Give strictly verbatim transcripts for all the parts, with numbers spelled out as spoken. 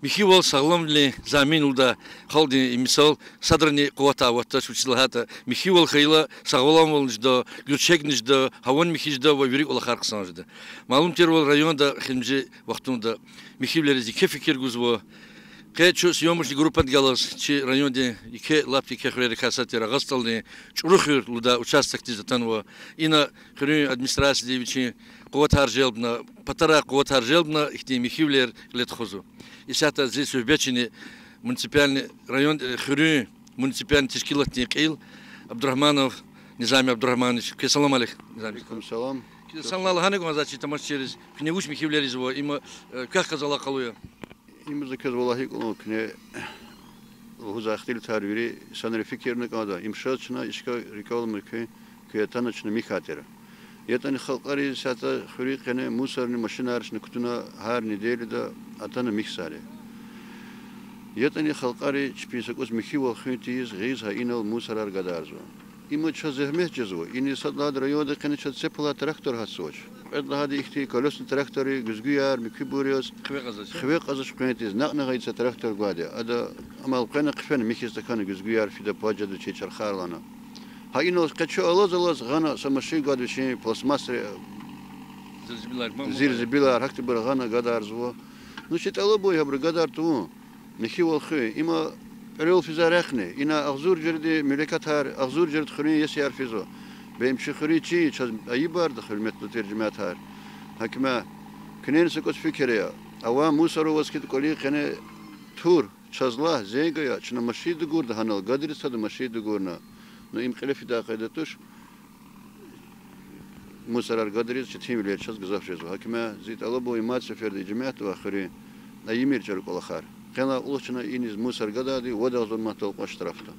Михьивал сагъламвилин замин лугьуда халкьдин и мисал, садрани къуват аватдач, вучиз лагьайтӀа михьивал хьайила сагъламвални жеда, гуьрчегни жеда, гьавани михьи жеда ва вири кӀвалахар хъсан жеда. Малум тирвал, районда эхиримжи вахтунда михьивилериз еке фикир гузва. Къе чун съёмочный группадихъ галаз чи райондин еке, лап еке хуьрерикай сад тир Агъа СтӀалдин ЧӀуру хуьр лугьудай участокдиз атанва. Ина хуьруьн администрациядин вичин къуватар желбна, патарай къуватар желбна, ихьтин михьивилер кьиле тухузва. Исятда зи суьгьбетчини муниципальный район, э, хуьруьн муниципальный тешкилатдин кьил Абдурагьманов Низами Абдурагьманович. Квез салам алейк, Низами. Алейкум салам. Квез салам лагьана кӀанзава чи тамашачийриз, куьне вуч михьивилер ийизва, им, э, квехъ галаз алакъалу я? Им за квез валлагь икӀ лугьун, куьне лугьуз ихтилатар вири санра фикирна кӀанда. Им шаз чна ишка рикӀел мумкин, куь атана чна михьай тир. ЯтӀани халкьариз исятда хуьруьн къене мусорный машинар чна кутуна гьар неделяда атана михьзавайди. ЯтӀани халкьари чпин са кӀус михьивал хуьн тийиз гъиз гьа инал мусорар гадарзава. Има чаз зегьмет жезва. Ина сад лагьайди райондин къене чаз цепелай трактор гьатзавач. Кьвед лагьайди ихьтин колесный трактори, гуьзгуьяр, муькуьбур яз хиве кьазвач, хиве кьазвач къвен тийиз. НакӀни гьа и са трактор гвайди я. Ада амал къвена хъфена михьиз тахьана гуьзгуьяр фида, пад жеда чи чархар лагьана. Гьа инал къе чун алаз-алаз гъана са машин гвайди вичин пластмассри, зирзибилар, гьахьтинбур гъана гадарзава. Ну, чи тӀалабун я гьабуру гадар тавун, михьивал хуьн. Има кьуьрел физвай рехъни, ина агъзур жуьредин муьлуькатар, агъзур жуьредин хуьруьн иесияр физва. Бес им чи хуьруьн чин, чаз айибарда, гьуьрметлу тир жемятар. Гьакимар, куьне са кӀус фикир ая. Авай мусор аваз хьайитӀа кӀвалин къене тур, чаз лагь, зенг ая, чна машин дугурда гьанал, гадариз тада машин дугурна. Ну, им кьиле фидай къайда туш. Мусорар гадариз четинвилер чаз гзаф жезва. Гьакимар, зи тӀалабун я мад сеферда и жемятдивай, хуьруьн, айимир чара кӀвалахар. Къенлай кьулухъ чна иниз мусор гадайди вад агъзур манатдал кьван штрафда.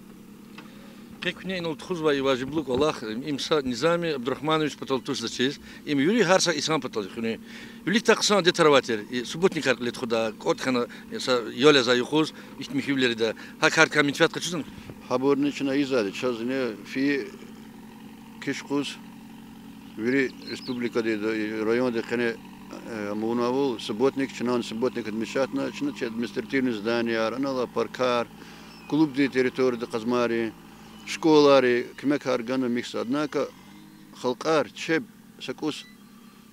Къе куьне инал тухузвай и важиблу кӀвалах, им са Низами Абдурагьманович патал туш заз чиз, им вири гьар са инсан патал хуьруьн. Виликдай хъсан датӀар авай тир, и субботникар кьиле тухуда, кӀватӀ хьана, са ял яз юкъуз ихьтин михьивилер ийида. Гьа кардикай менфят къачузвани? Гьабурни чна ийизвайди, чаз ина фейи киш къуз, вири республикадин, райондин къене, э, амукьнавайвал субботник, чна субботник отмечатна, чна чи административный зданияр, анал алай паркар, клубдин территорияда къазмайрин, школайрин куьмекар гана михьиз. Однако халкьар чеб са кӀус,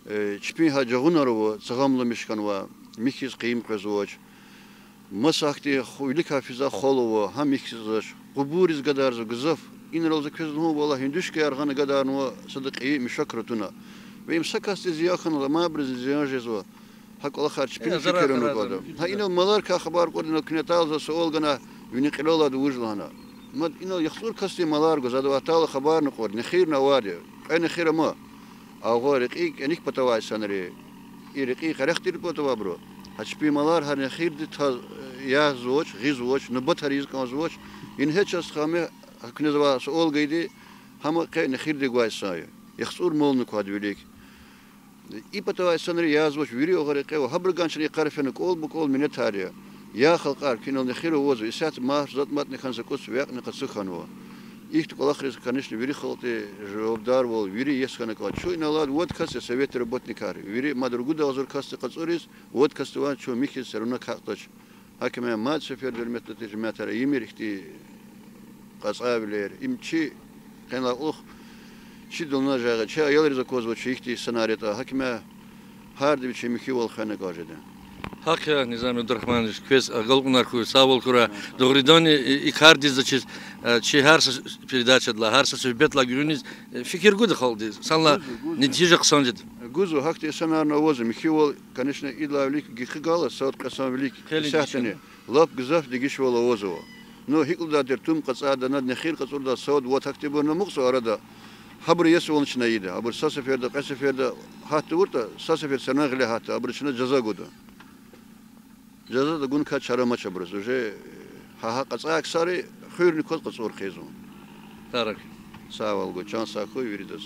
э, чпин гьа жагъунар ава, цагъамламиш хьанва, михьиз къайи къвезвач. Маса гьахьтин ху-, виликай физвай хвал ава, гьам михьизвач. Къубуриз гадарзава гзаф. Инрал за квез лугьун, валлагь, гьуьндуьшкаяр гъана гадарнава, сада кьейи мешокра туна. Ва им са касдиз зиян хьанвайла, амайбурузни зиян жезва. Гьа кӀвалахар чпин фикирун кӀанда. Гьа инал маларикай хабар кьурди, инал куьне атайла за суал гана, вини кьилел алайди вуж лагьана. Мад инал яхцӀур касдин малар гваз, адавай атайла хабарни кьур, нехирни авайди я, кьве нехир ама. Агъа рекьин кӀаник патавай инсанри, и рекьин къерехдин патавайбуру. Гьа чпин малар гьа нехирдиз таз-, язавач, гъизвач, нубатар ийиз кӀанзавач. Ингье чаз хами, гьа куьне завай суал гайиди, гьам къе нехирдив гвай инсан я. ЯхцӀур мални квайди вилик. И патавай инсанри язавач, вири агъа рекье ава, гьабурукай чна йикъара фена кӀвал-букӀвал минетар я. Я халкьар, куьнал нехир авазва, исятда мад затӀ-матӀни хьана, са кӀус векьни къацу хьанва. Ихьтин кӀвалахриз, конечно, вири халкьди жавабдарвал, вири иеси хьана кӀанда. Чун инал алайди вад кас я, советдин работникар. Вири мад ругуд агъзур касди кьацӀуриз, вад касдивай чун михьиз всё равно кӀватӀдач. Гьакимар, мад сеферда, гьуьрметлу тир жемятар, ийимир ихьтин кьацӀайвилер, им чи къенлай кьулухъ чи дуланажагъа, чи аялриз аквазва, чи ихьтин сценарий ятӀа. Гьакимар, гьарда вичин михьивал хвена кӀан жеда. ГьакӀ я, Низами Абдурагьманович, квез агалкьунар хьуй, сагъвал хьурай. Дугъриданни, и, и кардиз заз чиз, э, чи гьар са передачадилай, гьар са суьгьбетдилай гуьгъуьниз, э, фикир гуда халкьдиз, санлай нетижа хъсан жеда. Гузва, гьахьтин инсанарни авазва, михьивал, конечно, идалай вилик гекъигайла, сад-кьве сан вилик, исятдани лап гзаф дегишвал авазва. Ну, гьикӀ лугьудай тир, тум кьацӀайдани, нехир кьацӀурдай сад-вад гьахьтинбурни амукьзава арада. Гьабуру иесивални чна ийида, абур са сеферда, кьве сеферда гьат тавуртӀа, са сефер всё равно гъиле гьатда, абуру чна жаза гуда. Жазада гуникай чара амач абуруз. Уже гьа, гьа кьацӀай ксари хуьрни кваз кьацӀур хъийизва. Тарак. Сагъвал гуй, чан сагъ хьуй виридаз.